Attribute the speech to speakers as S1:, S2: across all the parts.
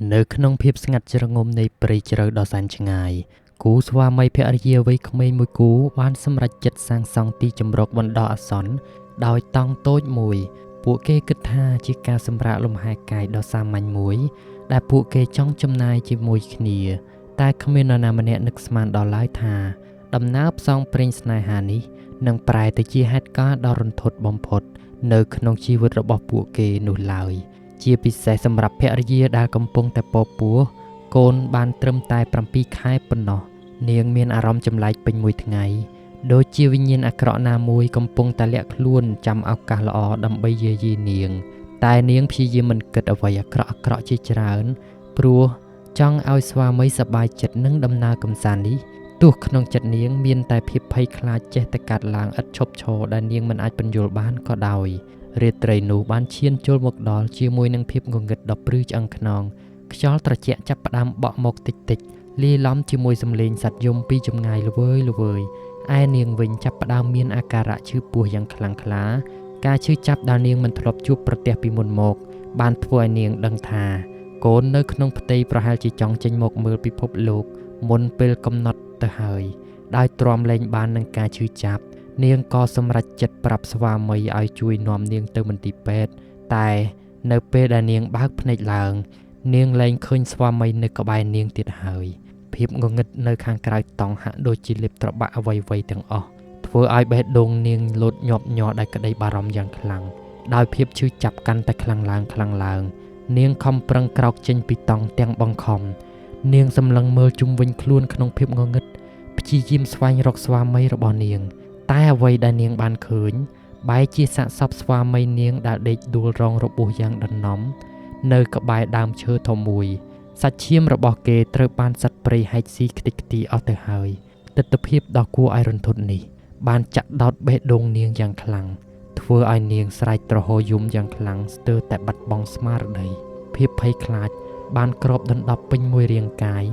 S1: នៅក្នុងភាពស្ងាត់ជ្រងំនៃព្រៃជ្រៅដ៏សែនឆ្ងាយ គូស្វាមីភរិយាវ័យក្មេងមួយគូបានសម្រេចចិត្តសាងសង់ទីជម្រកបណ្ដោះអាសន្នដោយតង់តូចមួយ ពួកគេគិតថាជាការសម្រាកលំហែកាយដ៏សាមញ្ញមួយ ដែលពួកគេចង់ចំណាយជាមួយគ្នា តែគ្មាននរណាម្នាក់នឹកស្មានដល់ឡើយថា ដំណើរផ្សងព្រេងស្នេហានេះនឹងប្រែទៅជាហេតុការណ៍ដ៏រន្ធត់បំផុតនៅក្នុងជីវិតរបស់ពួកគេនោះឡើយ ជាពិសេសសម្រាប់ភរិយាដែលកំពុងតែពពោះកូនបានត្រឹមតែ7ខែប៉ុណ្ណោះនាងមានអារម្មណ៍ចម្លែកពេញមួយថ្ងៃដូចជាវិញ្ញាណអាក្រក់ណាមួយកំពុងតែលាក់ខ្លួនចាំឱកាសល្អដើម្បីយាយីនាង តែនាងព្យាយាមមិនគិតអ្វីអាក្រក់ៗជាច្រើន ព្រោះចង់ឲ្យស្វាមីសប្បាយចិត្តនឹងដំណើរកម្សាន្តនេះទោះក្នុងចិត្តនាងមានតែភាពភ័យខ្លាចចេះតែកាត់ឡើងឥតឈប់ឈរដែលនាងមិនអាចពន្យល់បានក៏ដោយរាត្រីនោះបានឈានចូលមកដល់ជាមួយនឹងភាពងងឹតដ៏ព្រឺឆ្អឹងខ្នងខ្យល់ត្រជាក់ចាប់ផ្ដើមបក់មកតិចតិចលាយឡំជាមួយសំឡេងសត្វយំពីចម្ងាយល្វើយល្វើយឯនាងវិញចាប់ផ្ដើមមានអាការៈឈឺពោះយ៉ាងខ្លាំងក្លាការឈឺចាប់ដែលនាងមិនធ្លាប់ជួបប្រទះពីមុនមកបានធ្វើឲ្យនាងដឹងថាកូននៅក្នុងផ្ទៃប្រហែលជាចង់ចេញមកមើលពិភពលោកមុនពេលកំណត់ទៅហើយដោយទ្រាំលែងបាននឹងការឈឺចាប់នាងក៏សម្រេចចិត្តប្រាប់ស្វាមីឲ្យជួយនាំនាងទៅមន្ទីរពេទ្យតែនៅពេលដែលនាងបើកភ្នែកឡើងនាងលែងឃើញស្វាមីនៅក្បែរនាងទៀតហើយភាពងងឹតនៅខាងក្រៅតង់ហាក់ដូចជាលេបត្របាក់អ្វីៗទាំងអស់ធ្វើឲ្យបេះដូងនាងលោតញាប់ញ័រដោយក្តីបារម្ភយ៉ាងខ្លាំងដោយភាពឈឺចាប់កាន់តែខ្លាំងឡើងខ្លាំងឡើងនាងខំប្រឹងក្រោកចេញពីតង់ទាំងបង្ខំនាងសម្លឹងមើលជុំវិញខ្លួនក្នុងភាពងងឹតព្យាយាមស្វែងរកស្វាមីរបស់នាងតែអ្វីដែលនាងបានឃើញបែរជាសាកសពស្វាមីនាងដែលដេកដួលរងរបួសយ៉ាងដំណំនៅក្បែរដើមឈើធំមួយសាច់ឈាមរបស់គេត្រូវបានសត្វព្រៃហែកស៊ីខ្ទេចខ្ទីអស់ទៅហើយទិដ្ឋភាពដ៏គួរឲ្យរន្ធត់នេះបានចាក់ដោតបេះដូងនាងយ៉ាងខ្លាំងធ្វើឲ្យនាងស្រែកទ្រហោយំយ៉ាងខ្លាំងស្ទើរតែបាត់បង់ស្មារតីភាពភ័យខ្លាចបានគ្របដណ្ដប់ពេញមួយរាងកាយ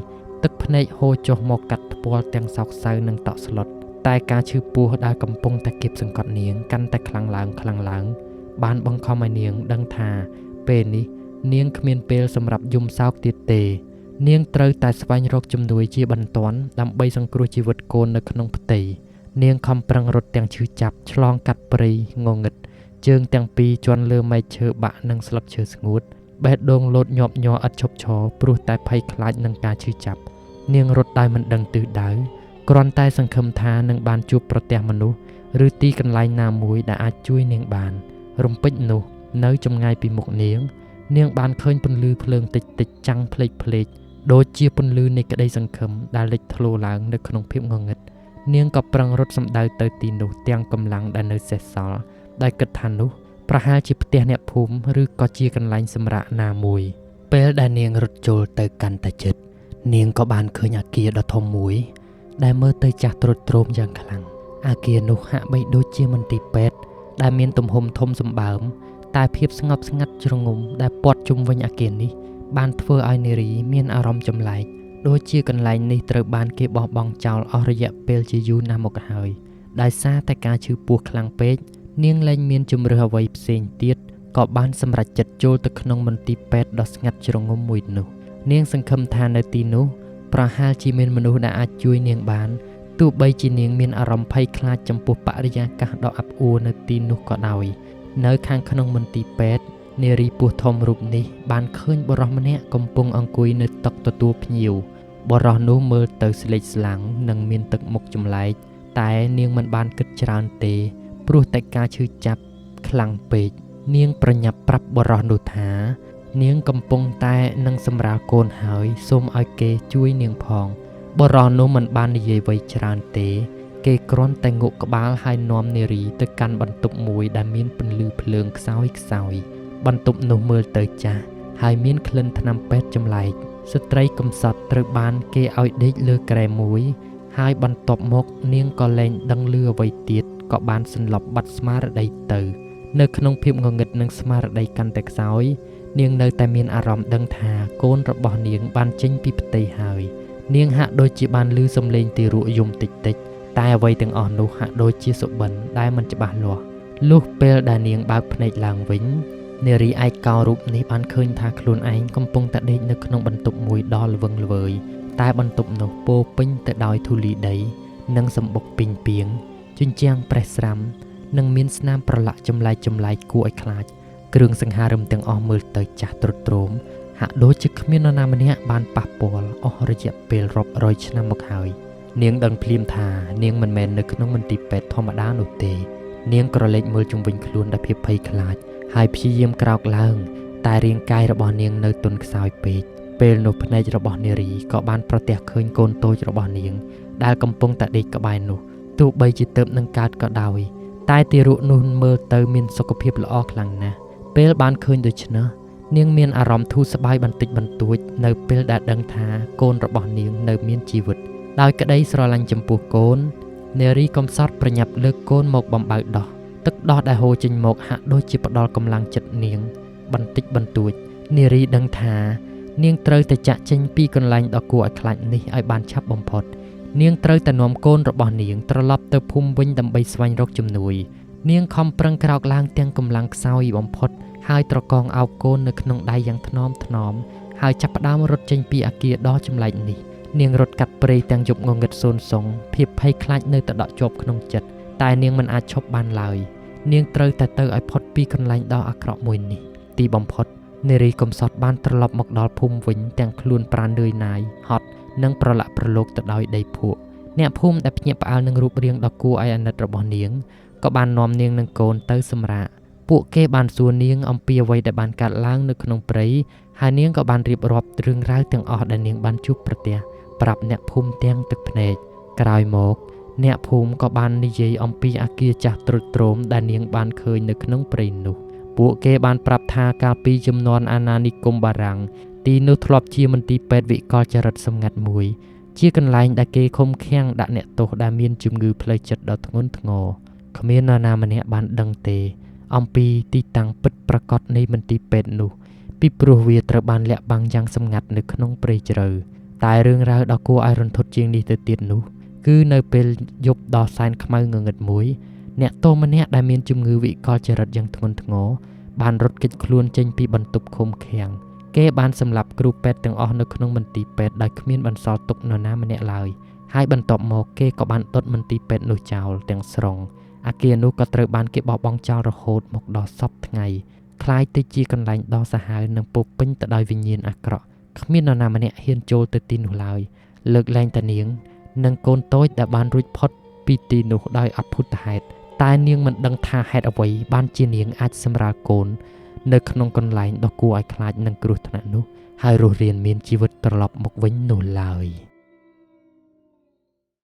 S1: ទឹកភ្នែកហូរចុះមកកាត់ថ្ពាល់ទាំងសោកសៅនិងតក់ស្លុតតែការឈឺពោះដែលកំពុងតែគៀបសង្កត់នាងកាន់តែខ្លាំងឡើងខ្លាំងឡើងបានបង្ខំឲ្យនាងដឹងថាពេលនេះនាងគ្មានពេលសម្រាប់យំសោកទៀតទេនាងត្រូវតែស្វែងរកជំនួយជាបន្ទាន់ដើម្បីសង្គ្រោះជីវិតកូននៅក្នុងផ្ទៃនាងខំប្រឹងរត់ទាំងឈឺចាប់ឆ្លងកាត់ព្រៃងងឹតជើងទាំងពីរជាន់លើមែកឈើបាក់និងស្លឹកឈើស្ងួតបេះដូងលោតញាប់ញ័រឥតឈប់ឈរព្រោះតែភ័យខ្លាចនឹងការឈឺចាប់នាងរត់ដោយមិនដឹងទិសដៅគ្រាន់តែសង្ឃឹមថានឹងបានជួបប្រទះមនុស្សឬទីកន្លែងណាមួយដែលអាចជួយនាងបានរំពេចនោះនៅចម្ងាយពីមុខនាងនាងបានឃើញពន្លឺភ្លើងតិចតិចចាំងភ្លេចភ្លេចដូចជាពន្លឺនៃក្តីសង្ឃឹមដែលលេចធ្លោឡើងនៅក្នុងភាពងងឹតនាងក៏ប្រឹងរត់សម្ដៅទៅទីនោះទាំងកម្លាំងដែលនៅសេសសល់ដោយគិតថានោះប្រហែលជាផ្ទះអ្នកភូមិឬក៏ជាកន្លែងសម្រាកណាមួយពេលដែលនាងរត់ចូលទៅកាន់តែជិតនាងក៏បានឃើញអគារដ៏ធំមួយដែលមើលទៅចាស់ទ្រុឌទ្រោមយ៉ាងខ្លាំងអគារនោះហាក់បីដូចជាមន្ទីរពេទ្យដែលមានទំហំធំសម្បើមតែភាពស្ងប់ស្ងាត់ជ្រងំដែលព័ទ្ធជុំវិញអគារនេះបានធ្វើឲ្យនារីមានអារម្មណ៍ចម្លែកដូចជាកន្លែងនេះត្រូវបានគេបោះបង់ចោលអស់រយៈពេលជាយូរណាស់មកហើយដោយសារតែការឈឺពោះខ្លាំងពេកនាងលែងមានជម្រើសអ្វីផ្សេងទៀតក៏បានសម្រេចចិត្តចូលទៅក្នុងមន្ទីរពេទ្យដ៏ស្ងាត់ជ្រងំមួយនោះនាងសង្ឃឹមថានៅទីនោះប្រហែលជាមានមនុស្សដែលអាចជួយនាងបានទោះបីជានាងមានអារម្មណ៍ភ័យខ្លាចចំពោះបរិយាកាសដ៏អាប់អួរនៅទីនោះក៏ដោយនៅខាងក្នុងមន្ទីរពេទ្យនារីពោះធំរូបនេះបានឃើញបុរសម្នាក់កំពុងអង្គុយនៅតុទទួលភ្ញៀវបុរសនោះមើលទៅស្លេកស្លាំងនិងមានទឹកមុខចម្លែកតែនាងមិនបានគិតច្រើនទេព្រោះតែការឈឺចាប់ខ្លាំងពេកនាងប្រញាប់ប្រាប់បុរសនោះថានាងកំពុងតែនឹងសម្រាលកូនហើយសូមឲ្យគេជួយនាងផងបុរសនោះមិនបាននិយាយអ្វីច្រើនទេគេគ្រាន់តែងក់ក្បាលហើយនាំនារីទៅកាន់បន្ទប់មួយដែលមានពន្លឺភ្លើងខ្សោយខ្សោយបន្ទប់នោះមើលទៅចាស់ហើយមានក្លិនថ្នាំពេទ្យចម្លែកស្ត្រីកំសត់ត្រូវបានគេឲ្យដេកលើគ្រែមួយហើយបន្ទាប់មកនាងក៏លែងដឹងឮអ្វីទៀតក៏បានសន្លប់បាត់ស្មារតីទៅនៅក្នុងភាពងងឹតនិងស្មារតីកាន់តែខ្សោយនាងនៅតែមានអារម្មណ៍ដឹងថាកូនរបស់នាងបានចេញពីផ្ទៃហើយនាងហាក់ដូចជាបានឮសំឡេងទារកយំតិចតិចតែអ្វីទាំងអស់នោះហាក់ដូចជាសុបិនដែលមិនច្បាស់លាស់លុះពេលដែលនាងបើកភ្នែកឡើងវិញ នារីឯកោរូបនេះបានឃើញថាខ្លួនឯងកំពុងតែដេកនៅក្នុងបន្ទប់មួយដ៏ល្វឹងល្វើយតែបន្ទប់នោះពោពេញទៅដោយធូលីដីនិងសម្បុកពីងពាងជញ្ជាំងប្រេះស្រាំនិងមានស្នាមប្រឡាក់ចម្លែកចម្លែកគួរឲ្យខ្លាចគ្រឿងសង្ហារឹមទាំងអស់មើលទៅចាស់ទ្រុឌទ្រោមហាក់ដូចជាគ្មាននរណាម្នាក់បានប៉ះពាល់អស់រយៈពេលរាប់រយឆ្នាំមកហើយនាងដឹងភ្លាមថានាងមិនមែននៅក្នុងមន្ទីរពេទ្យធម្មតានោះទេនាងក្រឡេកមើលជុំវិញខ្លួនដោយភាពភ័យខ្លាចហើយព្យាយាមក្រោកឡើងតែរាងកាយរបស់នាងនៅទន់ខ្សោយពេកពេលនោះភ្នែករបស់នារីក៏បានប្រទះឃើញកូនតូចរបស់នាងដែលកំពុងតែដេកក្បែរនោះទោះបីជាទើបនឹងកើតក៏ដោយតែទារកនោះមើលទៅមានសុខភាពល្អខ្លាំងណាស់ពេលបានឃើញដូច្នេះនាងមានអារម្មណ៍ធូរស្បើយបន្តិចបន្តួចនៅពេលដែលដឹងថាកូនរបស់នាងនៅមានជីវិតដោយក្តីស្រឡាញ់ចំពោះកូននារីកំសត់ប្រញាប់លើកកូនមកបំបៅដោះទឹកដោះដែលហូរចេញមកហាក់ដូចជាផ្ដល់កម្លាំងចិត្តនាងបន្តិចបន្តួចនារីដឹងថានាងត្រូវតែចាក់ចេញពីកន្លែងដ៏គួរឲ្យខ្លាចនេះឲ្យបានឆាប់បំផុតនាងត្រូវតែនាំកូនរបស់នាងត្រឡប់ទៅភូមិវិញដើម្បីស្វែងរកជំនួយនាងខំប្រឹងក្រោកឡើងទាំងកម្លាំងខ្សោយបំផុតហើយត្រកងអោបកូននៅក្នុងដៃយ៉ាងថ្នមថ្នមហើយចាប់ផ្ដើមរត់ចេញពីអគារដ៏ចម្លែកនេះនាងរត់កាត់ព្រៃទាំងយប់ងងឹតសូន្យសុងភាពភ័យខ្លាចនៅតែដក់ជាប់ក្នុងចិត្តតែនាងមិនអាចឈប់បានឡើយនាងត្រូវតែទៅឲ្យផុតពីកន្លែងដ៏អាក្រក់មួយនេះទីបំផុតនារីកំសត់បានត្រឡប់មកដល់ភូមិវិញទាំងខ្លួនប្រាណនឿយណាយហត់និងប្រឡាក់ប្រឡូកទៅដោយដីភក់អ្នកភូមិដែលភ្ញាក់ផ្អើលនឹងរូបរាងដ៏គួរឲ្យអាណិតរបស់នាងក៏បាននាំនាងនិងកូនទៅសម្រាកពួកគេបានសួរនាងអំពីអ្វីដែលបានកើតឡើងនៅក្នុងព្រៃហើយនាងក៏បានរៀបរាប់រឿងរ៉ាវទាំងអស់ដែលនាងបានជួបប្រទះប្រាប់អ្នកភូមិទាំងទឹកភ្នែកក្រោយមកអ្នកភូមិក៏បាននិយាយអំពីអគារចាស់ទ្រុឌទ្រោមដែលនាងបានឃើញនៅក្នុងព្រៃនោះពួកគេបានប្រាប់ថាកាលពីជំនាន់អាណានិគមបារាំងទីនោះធ្លាប់ជាមន្ទីរពេទ្យវិកលចរិតសម្ងាត់មួយជាកន្លែងដែលគេឃុំឃាំងដាក់អ្នកទោសដែលមានជំងឺផ្លូវចិត្តដ៏ធ្ងន់ធ្ងរគ្មាននរណាម្នាក់បានដឹងទេអំពីទីតាំងពិតប្រាកដនៃមន្ទីរពេទ្យនោះពីព្រោះវាត្រូវបានលាក់បាំងយ៉ាងសម្ងាត់នៅក្នុងព្រៃជ្រៅតែរឿងរ៉ាវដ៏គួរឲ្យរន្ធត់ជាងនេះទៅទៀតនោះគឺនៅពេលយប់ដ៏សែនខ្មៅងងឹតមួយអ្នកទោសម្នាក់ដែលមានជំងឺវិកលចរិតយ៉ាងធ្ងន់ធ្ងរបានរត់គេចខ្លួនចេញពីបន្ទប់ឃុំឃាំងគេបានសម្លាប់គ្រូពេទ្យទាំងអស់នៅក្នុងមន្ទីរពេទ្យដោយគ្មានបន្សល់ទុកនរណាម្នាក់ឡើយហើយបន្ទាប់មកគេក៏បានដុតមន្ទីរពេទ្យនោះចោលទាំងស្រុងអគារនោះក៏ត្រូវបានគេបោះបង់ចោលរហូតមកដល់សព្វថ្ងៃក្លាយទៅជាកន្លែងដ៏សាហាវនិងពោពេញទៅដោយវិញ្ញាណអាក្រក់គ្មាននរណាម្នាក់ហ៊ានចូលទៅទីនោះឡើយលើកលែងតែនាងនិងកូនតូចដែលបានរួចផុតពីទីនោះដោយអភូតហេតុតែនាងមិនដឹងថាហេតុអ្វីបានជានាងអាចសម្រាលកូននៅក្នុងកន្លែងដ៏គួរឲ្យខ្លាចនិងគ្រោះថ្នាក់នោះហើយរស់រានមានជីវិតត្រឡប់មកវិញនោះឡើយ។